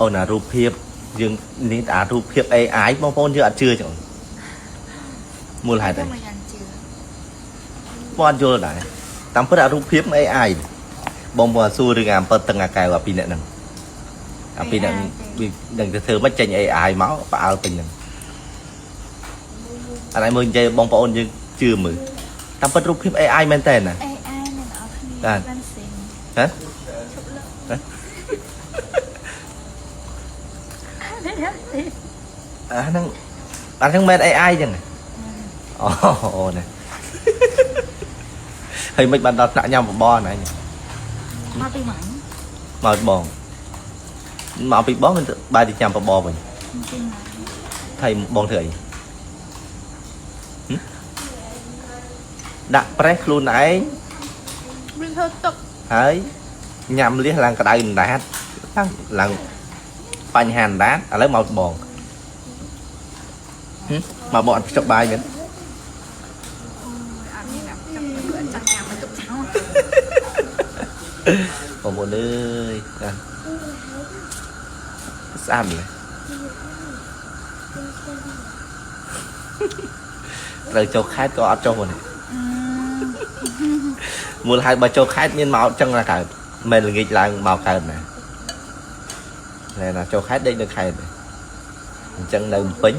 អូនអារូបភាពយើងនេះអារូបភាព AI បងប្អូនយើងអត់ជឿចឹងមូលហេតុអី មកយ៉ាងជឿ បងអត់យល់ដែរតាមពិតអារូបភាព AI បងប្អូនសួររឿងអាអំពិតតឹងអាកែវអាពីរអ្នកហ្នឹងអាពីរអ្នកវានឹងទៅធ្វើមិនចេញ AI មកផ្អើលពេញហ្នឹងអានេះមើលនិយាយបងប្អូនយើងជឿមើលតាមពិតរូបភាព AI មែនតើណា AI អ្នកនរគ្នា បាទ បានស៊ីង ហ៎ ឈប់លើក ហ៎ អាហ្នឹងអាហ្នឹងមែន AI ចឹងអូអូណាហើយមិនបានដល់ថ្នាក់ញ៉ាំបបរណាញ មកពីម៉ាញ់ មកបងមកពីបងបែរទៅញ៉ាំបបរវិញ ពីម៉ាញ់ ថៃបងធ្វើអីហឹមដាក់ប្រេះខ្លួនឯង វាធ្វើទឹក ហើយញ៉ាំលៀសឡើងក្តៅអណ្ដាតឡើងឡើងបញ្ហាអណ្ដាតឥឡូវមកបងហឹមមកបងអត់ខ្ជប់បាយមែន អូយអត់មានអាប់ទឹកអត់ចង់ញ៉ាំឲ្យទុកចោល បងប្អូនអើយចាស្អាតម្ល៉េះត្រូវចូលខេត្តក៏អត់ចុះមកនេះមូលហេតុបើចូលខេត្តមានមកចឹងណាកើតមិនល្ងាចឡើងមកកើតណាណែណាចូលខេត្តដេកនៅខេត្តអញ្ចឹងនៅភ្នំពេញ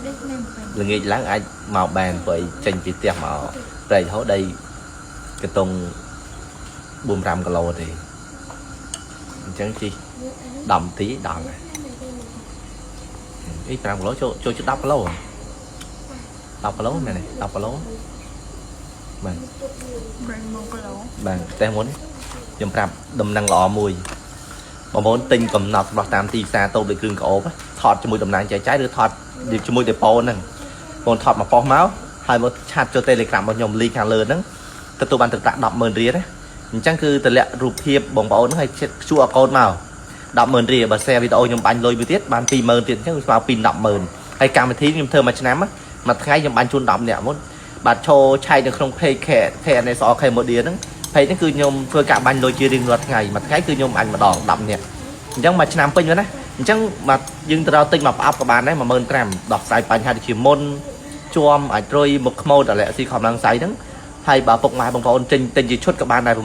ដេកនៅពេញ ល្ងាចឡើងអាចមកបានព្រោះអីចេញពីផ្ទះមកព្រែករហូតដីកតុង4 5គីឡូទេអញ្ចឹងជិះ10នាទីដល់ហើយអី5គីឡូចូលចូលជិត10គីឡូ10គីឡូមែនទេ10គីឡូបាទ 1គីឡូ បាទផ្ទះមុនខ្ញុំប្រាប់ដំណឹងល្អមួយបងប្អូនទិញកំណត់របស់តាមទីផ្សារតូបដូចគ្រឿងក្អូបថតជាមួយតំណាងចែកចាយឬថតជាមួយដេប៉ូហ្នឹងបងថតមកប៉ុស្មកហើយមកឆាតចូល Telegram របស់ខ្ញុំលីខាងលើហ្នឹងទទួលបានទឹកប្រាក់100,000រៀលណាអញ្ចឹងគឺតម្លាក់រូបភាពបងប្អូនហ្នឹងហើយជួអកូនមក100,000រៀលបើ share វីដេអូខ្ញុំបាញ់លុយមួយទៀតបាន20,000ទៀតអញ្ចឹងស្មើពី100,000ហើយកម្មវិធីខ្ញុំធ្វើមួយឆ្នាំមួយថ្ងៃខ្ញុំបាញ់ជូន10នាក់មុនបាទចូលឆែកនៅក្នុង page KNSR Cambodia ហ្នឹង page ហ្នឹងគឺខ្ញុំធ្វើការបាញ់លុយជារៀងរាល់ថ្ងៃមួយថ្ងៃគឺខ្ញុំបាញ់ម្ដង10នាក់អញ្ចឹងមួយឆ្នាំពេញណាអញ្ចឹងបាទយើងទៅដល់ទិញមកប្រអប់ក៏បានដែរ15,000ដោះស្រាយបញ្ហាដូចជាមុនជាំអាចរុយមុខខ្មោចអាឡែស៊ីខំឡើងសៃហ្នឹងហើយបើពុកម៉ែបងប្អូនទិញទិញជាឈុតក៏បានដែរ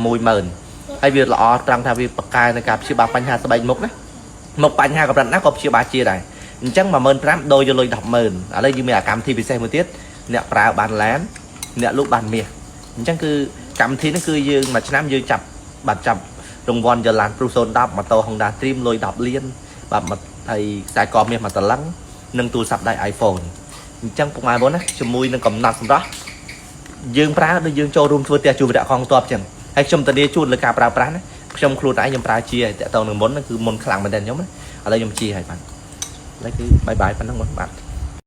60000ហើយវាល្អត្រង់ថាវាបកកែในការព្យាបាលបញ្ហាស្បែកមុខណាមុខបញ្ហាកម្រិតណាក៏ព្យាបាលជាដែរអញ្ចឹង15,000ដូរយកលុយ100,000ឥឡូវយើងមានអាកម្មវិធីពិសេសមួយទៀតអ្នកប្រើបានឡានអ្នកលក់បានមាសអញ្ចឹងគឺកម្មវិធីនេះគឺយើងមួយឆ្នាំយើងចាប់បាទចាប់រង្វាន់យកឡានព្រុស010ម៉ូតូ Honda Dream លុយ10លានបាទមកហើយខ្សែកមាសមួយតឡឹងនិងទូរស័ព្ទដៃ iPhone អញ្ចឹងពុកម៉ែបងប្អូនណាជាមួយនឹងកំណត់សម្រាប់យើងប្រើដូចយើងចូលរួមធ្វើផ្ទះជួបវរៈកងទ័ពអញ្ចឹងហើយខ្ញុំធានាជូនលើការប្រើប្រាស់ណាខ្ញុំខ្លួនឯងខ្ញុំប្រើជាតាក់ទងនឹងមុនគឺមុនខ្លាំងមែនតើខ្ញុំណាឥឡូវខ្ញុំជាហើយបាទឥឡូវគឺបាយបាយប៉ុណ្ណឹងមុនបាទ។